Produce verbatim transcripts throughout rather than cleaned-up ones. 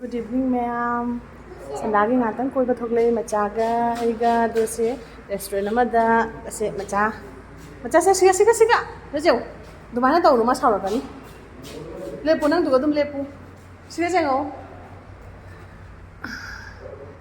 Good evening, ꯃꯌꯥꯝ꯫ ꯁꯟꯗꯥꯒꯤ ꯉꯥꯛꯇꯪ ꯀꯣꯏꯕ ꯊꯣꯛꯂꯛꯑꯦ, ꯃꯆꯥꯒ ꯑꯩꯒ꯫ ꯑꯗꯣ ꯁꯦ restaurant ꯑꯃꯗ꯫ ꯑꯁꯦ ꯃꯆꯥ, ꯃꯆꯥ, ꯁꯦ, ꯁꯤꯒ, ꯁꯤꯒ, ꯁꯤꯒ꯫ ꯁꯤꯗ ꯌꯦꯡꯉꯨ꯫ ꯑꯗꯨꯃꯥꯏꯅ ꯇꯧꯅꯨ, ꯃꯥ ꯁꯥꯎꯔꯛꯀꯅꯤ꯫ ꯂꯦꯞꯄꯨ, ꯅꯪꯗꯨꯒ ꯑꯗꯨꯝ ꯂꯦꯞꯄꯨ꯫ ꯁꯤꯗ ꯌꯦꯡꯉꯣ꯫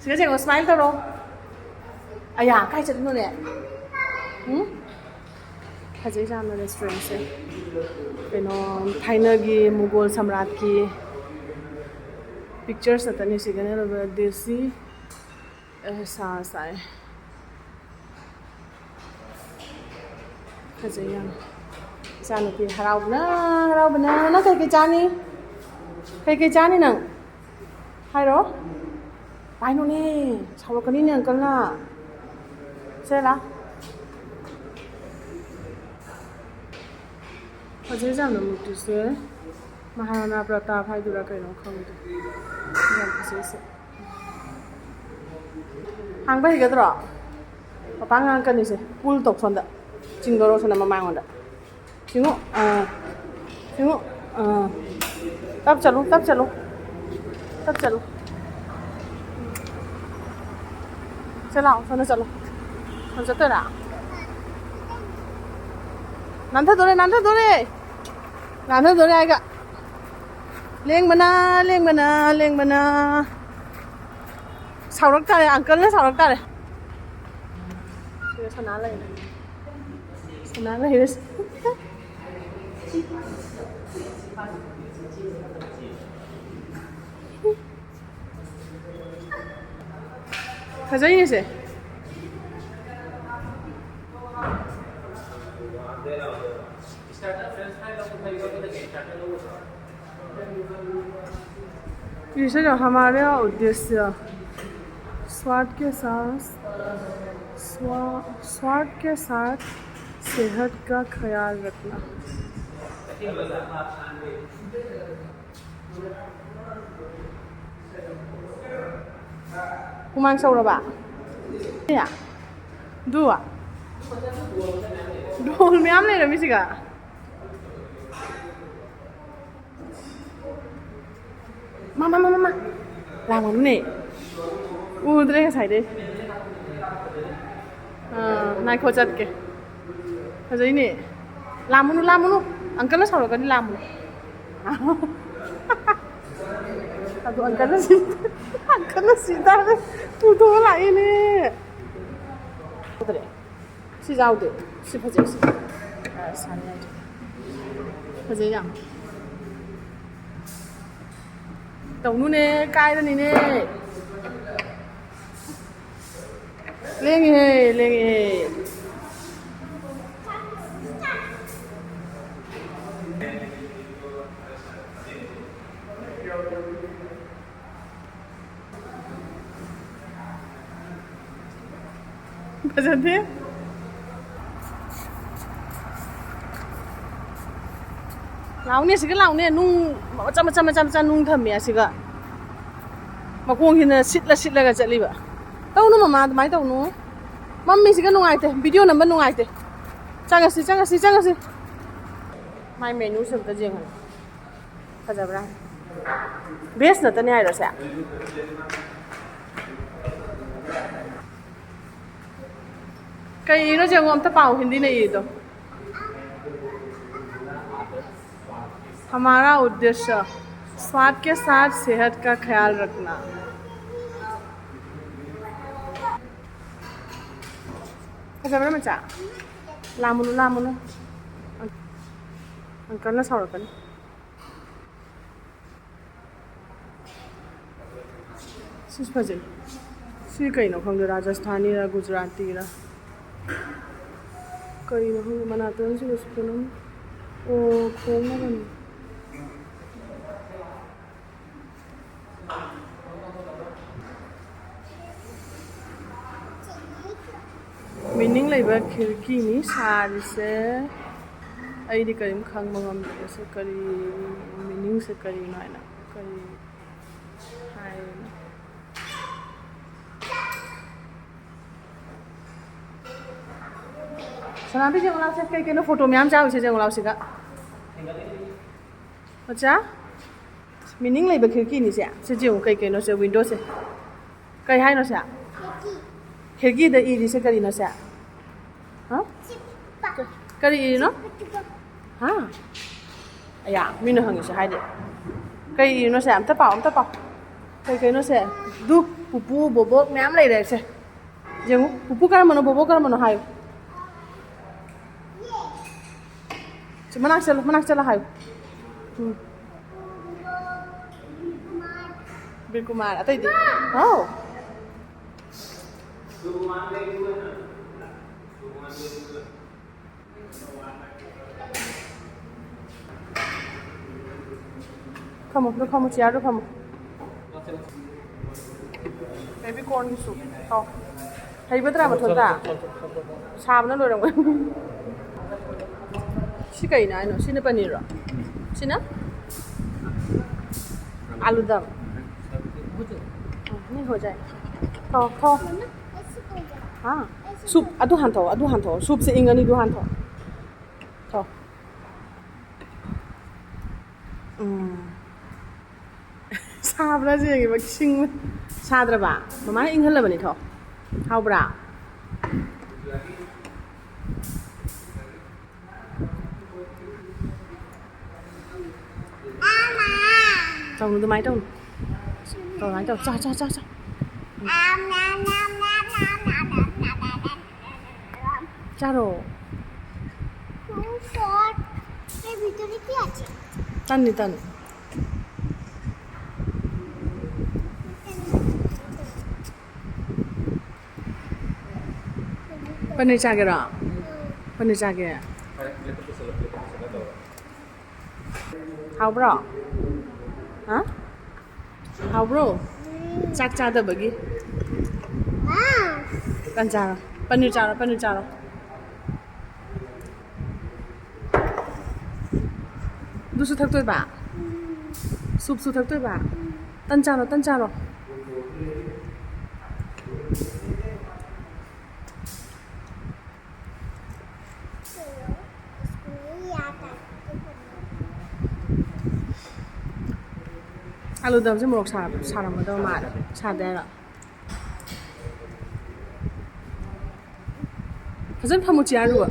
ꯁꯤꯗ ꯌꯦꯡꯉꯣ, smile ꯇꯧꯔꯣ꯫ ꯑꯌꯥ, ꯀꯥꯏ ꯆꯠꯂꯤꯅꯣꯅꯦ? ꯎꯝ? ꯐꯖꯩ ꯌꯥꯝꯅ restaurantꯁꯦ꯫ ꯀꯩꯅꯣ, ꯊꯥꯏꯅꯒꯤ ꯃꯨꯒꯣꯜ ꯁꯝꯔꯥꯠꯀꯤ pictures ꯉꯥꯛꯇꯅꯤ ꯁꯤꯗꯅ ꯂꯩꯕ꯫ ꯗꯦꯁꯤ, ꯑꯦ, ꯁꯥ ꯁꯥꯏ꯫ ꯐꯖꯩ ꯌꯥꯝ꯫ ꯏꯆꯥꯅꯨꯄꯤ ꯍꯔꯥꯎꯕꯅ, ꯍꯔꯥꯎꯕꯅ꯫ ꯅꯪ ꯀꯩꯀꯩ ꯆꯥꯅꯤ? ꯀꯩꯀꯩ ꯆꯥꯅꯤ ꯅꯪ? ꯍꯥꯏꯔꯣ꯫ ꯄꯥꯏꯅꯨꯅꯦ, ꯁꯥꯎꯔꯛꯀꯅꯤꯅꯦ uncleꯅ꯫ ꯁꯦ ꯂꯥ꯫ ꯐꯖꯩ ꯌꯥꯝꯅ ꯃꯨꯔꯇꯤꯁꯦ꯫ ꯃꯍꯥꯔꯥꯅꯥ ꯄ꯭ꯔꯇꯥꯞ ꯍꯥꯏꯗꯨꯔꯥ ꯀꯩꯅꯣ ꯈꯪꯗꯦ꯫ ꯌꯥꯝ ꯐꯖꯩꯁꯦ꯫ ꯍꯥꯡꯕ ꯍꯩꯒꯗ꯭ꯔꯣ? ꯄꯄꯥ ꯉꯥꯡꯉꯛꯀꯅꯤꯁꯦ꯫ Pull ꯇꯧ ꯁꯣꯝꯗ꯫ ꯆꯤꯡꯗꯧꯔꯣ ꯁꯣꯝꯗ ꯃꯃꯥꯡꯂꯣꯝꯗ꯫ ꯆꯤꯡꯉꯨ꯫ ꯑꯥ꯫ ꯆꯤꯡꯉꯨ꯫ ꯑꯥ꯫ ꯇꯞ ꯆꯠꯂꯨ, ꯇꯞ ꯆꯠꯂꯨ꯫ ꯇꯞ ꯆꯠꯂꯨ꯫ ꯁꯦ ꯂꯥꯛꯑꯣ, ꯁꯣꯝꯗ ꯆꯠꯂꯣ꯫ ꯁꯣꯝ ꯆꯠꯇꯣꯏꯔꯥ? ꯅꯥꯟꯊꯗꯣꯔꯦ, ꯅꯥꯟꯊꯗꯣꯔꯦ꯫ ꯅꯥꯟꯊꯗꯣꯔꯦ ꯍꯥꯏꯒ꯫ ꯂꯦꯡꯕꯅ, ꯂꯦꯡꯕꯅ, ꯂꯦꯡꯕꯅ꯫ ꯁꯥꯎꯔꯛ ꯇꯥꯔꯦ, uncleꯅ ꯁꯥꯎꯔꯛ ꯇꯥꯔꯦ꯫ ꯁꯤꯗ ꯁꯅꯥ ꯂꯩꯔꯦ꯫ ꯁꯅꯥ ꯂꯩꯔꯦ꯫ ꯐꯖꯩꯅꯦ ꯁꯦ꯫ ये जो हमारा उद्देश्य स्वाद के साथ स्वा-, स्वाद के साथ सेहत का ख्याल रखना। ꯍꯨꯃꯥꯡ ꯁꯧꯔꯕ? ꯑꯗꯨ ꯙꯣꯜ ꯃꯌꯥꯝ ꯂꯩꯔꯝꯃꯤꯁꯤꯒ꯫ ꯃꯥ, ꯃꯥ, ꯃꯥ, ꯃꯥ, ꯃꯥ꯫ ꯂꯥꯡꯒꯅꯨꯅꯦ꯫ ꯎꯗ꯭ꯔꯦ ꯉꯁꯥꯏꯗꯩ꯫ ꯑꯥ, ꯉꯥꯏꯈꯣ ꯆꯠꯀꯦ꯫ ꯐꯖꯩꯅꯦ꯫ ꯂꯥꯡꯒꯅꯨ, ꯂꯥꯡꯒꯅꯨ꯫ ꯑꯪꯀꯜꯅ ꯁꯥꯎꯔꯛꯀꯅꯤ, ꯂꯥꯡꯒꯅꯨ꯫ ꯑꯗꯣ ꯑꯪꯀꯜꯅ ꯁꯤ, ꯑꯪꯀꯜꯅ ꯁꯤ ꯇꯥꯔꯦ꯫ ꯄꯨꯊꯣꯛꯑ ꯂꯥꯛꯑꯦꯅꯦ꯫ ꯎꯗ꯭ꯔꯦ꯫ ꯁꯤ ꯌꯥꯎꯗꯦ꯫ ꯁꯤ ꯐꯖꯩ, ꯁꯤ꯫ ꯑ, ꯁꯥꯅꯤ ꯌꯥꯎꯗꯦ꯫ ꯐꯖꯩ ꯌꯥꯝ꯫ ꯇꯧꯅꯨꯅꯦ, ꯀꯥꯏꯔꯅꯤꯅꯦ꯫ ꯂꯦꯡꯉꯦꯍꯦ, ꯂꯦꯡꯉꯦꯍꯦ꯫ ꯐꯖꯗꯦ꯫ ꯂꯥꯎꯅꯦ, ꯑꯁꯤꯒ ꯂꯥꯎꯅꯦ꯫ ꯅꯨꯡ ꯃꯆꯥ, ꯃꯆꯥ, ꯃꯆꯥ, ꯃꯆꯥ ꯅꯨꯡ ꯊꯝꯃꯦ ꯑꯁꯤꯒ꯫ ꯃꯈꯣꯡꯁꯤꯅ ꯁꯤꯠꯂ ꯁꯤꯠꯂꯒ ꯆꯠꯂꯤꯕ꯫ ꯇꯧꯅꯨ ꯃꯃꯥ, ꯑꯗꯨꯃꯥꯏꯅ ꯇꯧꯅꯨ꯫ ꯃꯝꯃꯤꯁꯤꯒ ꯅꯨꯡꯉꯥꯏꯇꯦ, ꯚꯤꯗꯤꯑꯣ ꯅꯝꯕ ꯅꯨꯡꯉꯥꯏꯇꯦ꯫ ꯆꯪꯉꯁꯤ, ꯆꯪꯉꯁꯤ, ꯆꯪꯉꯁꯤ꯫ ꯃꯥꯏ ꯃꯦꯅꯨꯁꯦ ꯑꯝꯇ ꯌꯦꯡꯍꯜꯂꯣ꯫ ꯐꯖꯕ꯭ꯔꯥ? ꯚꯦꯖ ꯅꯠꯇꯅꯦ ꯍꯥꯏꯔꯣ ꯁꯦ? ꯀꯩꯅꯣ ꯌꯦꯡꯉꯣ, ꯑꯝꯇ ꯄꯥꯎ, ꯍꯤꯟꯗꯤꯅ ꯏꯔꯤꯗꯣ꯫ हमारा उद्देश्य स्वाद के साथ सेहत का ख्याल रखना। ꯐꯖꯕ꯭ꯔꯥ ꯃꯆꯥ? ꯂꯥꯝꯃꯨꯅꯨ, ꯂꯥꯝꯃꯨꯅꯨ꯫ ꯑꯪꯀꯜꯅ ꯁꯥꯎꯔꯛꯀꯅꯤ꯫ ꯁꯤꯁꯨ ꯐꯖꯩ꯫ ꯁꯤ ꯀꯩꯅꯣ ꯈꯪꯗꯦ, ꯔꯥꯖꯁꯊꯥꯅꯤꯔ ꯒꯨꯖꯔꯥꯇꯤꯔ ꯀꯩꯅꯣ ꯈꯪꯗꯦ, ꯃꯅꯥꯇꯣꯟꯁꯤꯒꯁꯨ ꯀꯩꯅꯣꯝ, ꯑꯣ, ꯈꯣꯡꯅꯕꯅꯤ꯫ ꯃꯤꯅꯤꯡ ꯂꯩꯕ ꯈꯤꯔꯀꯤꯅꯤ ꯁꯥꯔꯤꯁꯦ꯫ ꯑꯩꯗꯤ ꯀꯔꯤꯝ ꯈꯪꯕ ꯉꯝꯗꯦ꯫ ꯁꯤ ꯀꯔꯤ ꯃꯤꯅꯤꯡꯁꯦ ꯀꯔꯤꯅꯣ ꯍꯥꯏꯅ ꯀꯔꯤ ꯍꯥꯏꯔꯤꯅꯣ? ꯁꯅꯥꯕꯤ, ꯌꯦꯡꯉꯨ ꯂꯥꯎꯁꯦ, ꯀꯩ ꯀꯩꯅꯣ ꯐꯣꯇꯣ ꯃꯌꯥꯝ ꯆꯥꯎꯔꯤꯁꯦ, ꯌꯦꯡꯉꯨ ꯂꯥꯎꯁꯤꯒ꯫ ꯃꯆꯥ? ꯃꯤꯅꯤꯡ ꯂꯩꯕ ꯈꯤꯔꯀꯤꯅꯤꯁꯦ꯫ ꯁꯤ ꯌꯦꯡꯉꯨ, ꯀꯩ ꯀꯩꯅꯣꯁꯦ, ꯋꯤꯟꯗꯣꯁꯦ꯫ ꯀꯩ ꯍꯥꯏꯅꯣ ꯁꯦ? ꯈꯤꯔꯀꯤꯗ ꯏꯔꯤꯁꯦ ꯀꯔꯤꯅꯣ ꯁꯦ? ꯍꯥ? ꯀꯔꯤ ꯏꯔꯤꯅꯣ? ꯍꯥ? ꯑꯌꯥ, ꯃꯤꯅ ꯍꯪꯉꯤꯁꯦ ꯍꯥꯏꯗꯦ꯫ ꯀꯩ ꯏꯔꯤꯅꯣ ꯁꯦ? ꯑꯝꯇ ꯄꯥꯎ, ꯑꯝꯇ ꯄꯥꯎ꯫ ꯀꯩ ꯀꯩꯅꯣ ꯁꯦ? ꯗꯨꯛ, ꯄꯨꯄꯨ, ꯕꯣꯕꯣꯛ ꯃꯌꯥꯝ ꯂꯩꯔꯦ ꯁꯦ꯫ ꯌꯦꯡꯉꯨ, ꯄꯨꯄꯨ ꯀꯔꯝꯕꯅꯣ, ꯕꯣꯕꯣꯛ ꯀꯔꯝꯕꯅꯣ ꯍꯥꯏꯌꯨ꯫ ꯁꯤ ꯃꯅꯥꯛ ꯆꯠꯂꯣ, ꯃꯅꯥꯛ ꯆꯠꯂꯣ ꯍꯥꯏꯌꯨ꯫ ꯎꯝ꯫ ꯕꯤꯔꯀꯨꯃꯥꯔ, ꯑꯇꯩꯗꯤ? ꯍꯥꯎ꯫ ꯐꯝꯃꯣ, ꯑꯗꯨ ꯐꯝꯃꯣ, ꯆꯤꯌꯥꯔꯗꯨ ꯐꯝꯃꯣ꯫ ꯕꯦꯕꯤ ꯀꯣꯔꯟꯒꯤ ꯁꯨꯞ꯫ ꯍꯥꯎ꯫ ꯍꯩꯕꯗ꯭ꯔꯥ ꯃꯊꯣꯟꯗ? ꯁꯥꯕꯅ ꯂꯣꯏꯔꯝꯒꯅꯤ꯫ ꯁꯤ ꯀꯩꯅꯣ ꯍꯥꯏꯅꯣ? ꯁꯤꯅ ꯄꯅꯤꯔꯔꯣ? ꯁꯤꯅ? ꯑꯥꯂꯨꯗꯝ꯫ ꯅꯤ ꯍꯣ ꯖꯥꯏ꯫ ꯊꯣ, ꯊꯣ꯫ ꯍꯥ? ꯁꯨꯞ, ꯑꯗꯨ ꯍꯥꯟꯊꯣꯛꯑꯣ, ꯑꯗꯨ ꯍꯥꯟꯊꯣꯛꯑꯣ꯫ ꯁꯨꯞꯁꯦ ꯏꯪꯉꯅꯤ, ꯑꯗꯨ ꯍꯥꯟꯊꯣꯛꯑꯣ꯫ ꯊꯣ꯫ ꯎꯝ꯫ ꯁꯥꯕ꯭ꯔꯥ ꯌꯦꯡꯒꯦꯕ, ꯁꯤꯡ ꯁꯥꯗ꯭ꯔꯕ? ꯃꯃꯥꯅ ꯏꯪꯍꯜꯂꯕꯅꯤ, ꯊꯣ꯫ ꯍꯥꯎꯕ꯭ꯔꯥ? ꯇꯧꯅꯨ, ꯑꯗꯨꯃꯥꯏꯅ ꯇꯧꯅꯨ꯫ ꯇꯧ, ꯑꯗꯨꯃꯥꯏꯅ ꯇꯧ꯫ ꯆꯥ, ꯆꯥ, ꯆꯥ, ꯆꯥ꯫ ꯆꯥꯔꯣ꯫ এর ভিতরে কি আছে? ꯇꯟꯅꯤ, ꯇꯟ꯫ ꯄꯅꯤꯔ ꯆꯥꯒꯦꯔꯣ? ꯄꯅꯤꯔ ꯆꯥꯒꯦ꯫ ꯍꯥꯎꯕ꯭ꯔꯣ? ꯍꯥ? ꯍꯥꯎꯕ꯭ꯔꯣ? ꯆꯥꯛ ꯆꯥꯗꯕꯒꯤ꯫ ꯇꯟ ꯆꯥꯔꯣ꯫ ꯄꯅꯤꯔ ꯆꯥꯔꯣ, ꯄꯅꯤꯔ ꯆꯥꯔꯣ꯫ ꯑꯗꯨꯁꯨ ꯊꯛꯇꯣꯏꯕ? ꯁꯨꯞꯁꯨ ꯊꯛꯇꯣꯏꯕ? ꯇꯟ ꯆꯥꯔꯣ, ꯇꯟ ꯆꯥꯔꯣ꯫ ꯑꯂꯨꯗꯝꯁꯦ ꯃꯣꯔꯣꯛ ꯁꯥꯕ ꯁꯥꯔꯝꯒꯗꯕ ꯃꯥꯜꯂꯦ꯫ ꯁꯥꯗꯦ ꯍꯥꯏꯔꯣ? ꯐꯖꯅ ꯐꯝꯃꯨ ꯆꯤꯌꯥꯔꯗꯨꯒ꯫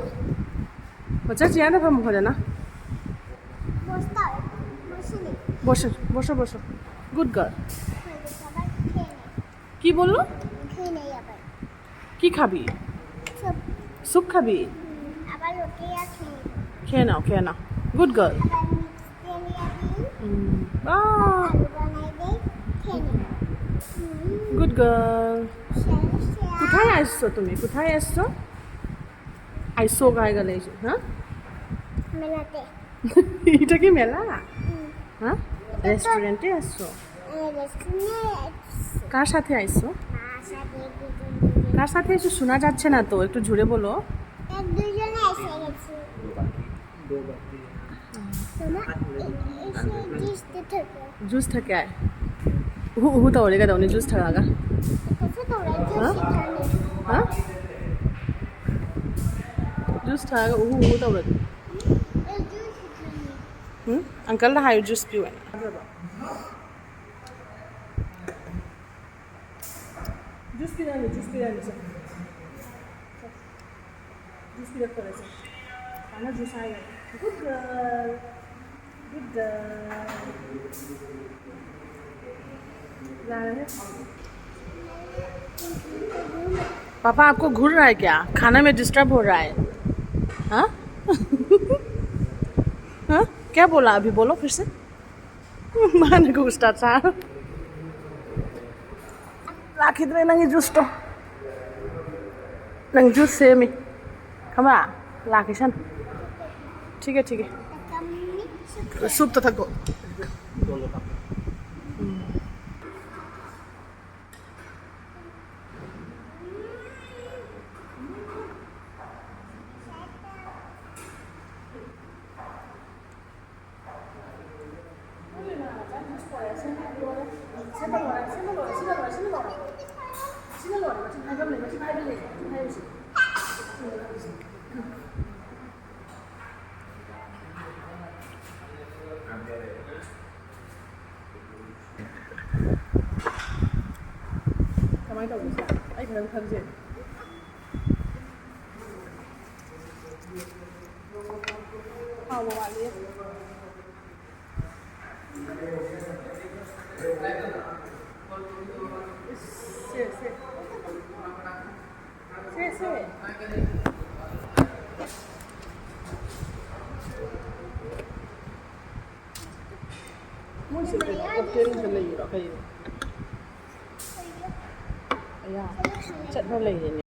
ꯃꯆꯥ ꯆꯤꯌꯥꯔꯗ ꯐꯝꯃꯨ ꯐꯖꯅ꯫ বসো, বসো, বসো। Good girl. কি বললো? কি খাবি? স্যুপ। স্যুপ খাবি? হুম, আবার রুটি আর খেয়ে নেবো। খেয়ে নাও, খেয়ে নাও। Good girl. আবার মিক্স দিয়ে নিয়ে দিই। হুম। বাহ। আলু বানাই দেই, খেয়ে নেবো। হুম। Good girl. শেষ, শেষ। কোথায় আসছো তুমি? কোথায় আসছো? আইসো গায়ে গেলে এসে, হ্যাঁ? মেলাতে। এটা কি মেলা? হুম। হ্যাঁ? এটা তো রেস্টুরেন্টে আসছো? হ্যাঁ, রেস্টুরেন্টে আসছি। কার সাথে আইসো? মার সাথে, দুজন দুজন। কার সাথে আইসো? শোনা যাচ্ছে না তো, একটু জোরে বলো। এক দুজনে এসে গেছি। তোমার এ-, এসে জুস দিতে থাকো। জুস থাকে আয়। উহু, উহু, তো ওরে গাদা, উনি জুস থাকাগা। कैसे तो हाँ? हाँ? जूस खाएगा, उहू, उहू तो बता। हम्म? अंकल ना हाई जूस पीवे। जूस पी लेंगे, जूस पी लेंगे, सर। जूस पी रखो वैसे। खाना जूस आएगा। Good girl. Good girl. जा रहे हैं। पापा, आपको घूर रहा है क्या? खाना में डिस्टर्ब हो रहा है? हाँ? हाँ? क्या बोला अभी? बोलो फिर से। माने को स्टार्ट सा। लाखित रे नंगी जूस तो। नंगी जूस से मी। खमा, लाखिसन। ठीक है, ठीक है। सूप तो थको। ꯀꯃꯥꯏꯅ ꯇꯧꯕꯁꯦ? ꯑꯩ ꯐꯖꯅ ꯈꯪꯖꯩ꯫ ꯍꯥꯎꯕ ꯋꯥꯠꯂꯤ꯫ ꯁꯦ, ꯁꯦ꯫ ꯁꯦ, ꯁꯦ꯫ ꯃꯣꯏꯁꯦ ꯀꯩꯅꯣ, ꯍꯣꯇꯦꯜꯗ ꯂꯩꯔꯤꯔꯣ ꯀꯩꯅꯣ? ꯑꯌꯥ, ꯆꯠꯅ ꯂꯩꯔꯦꯅꯦ꯫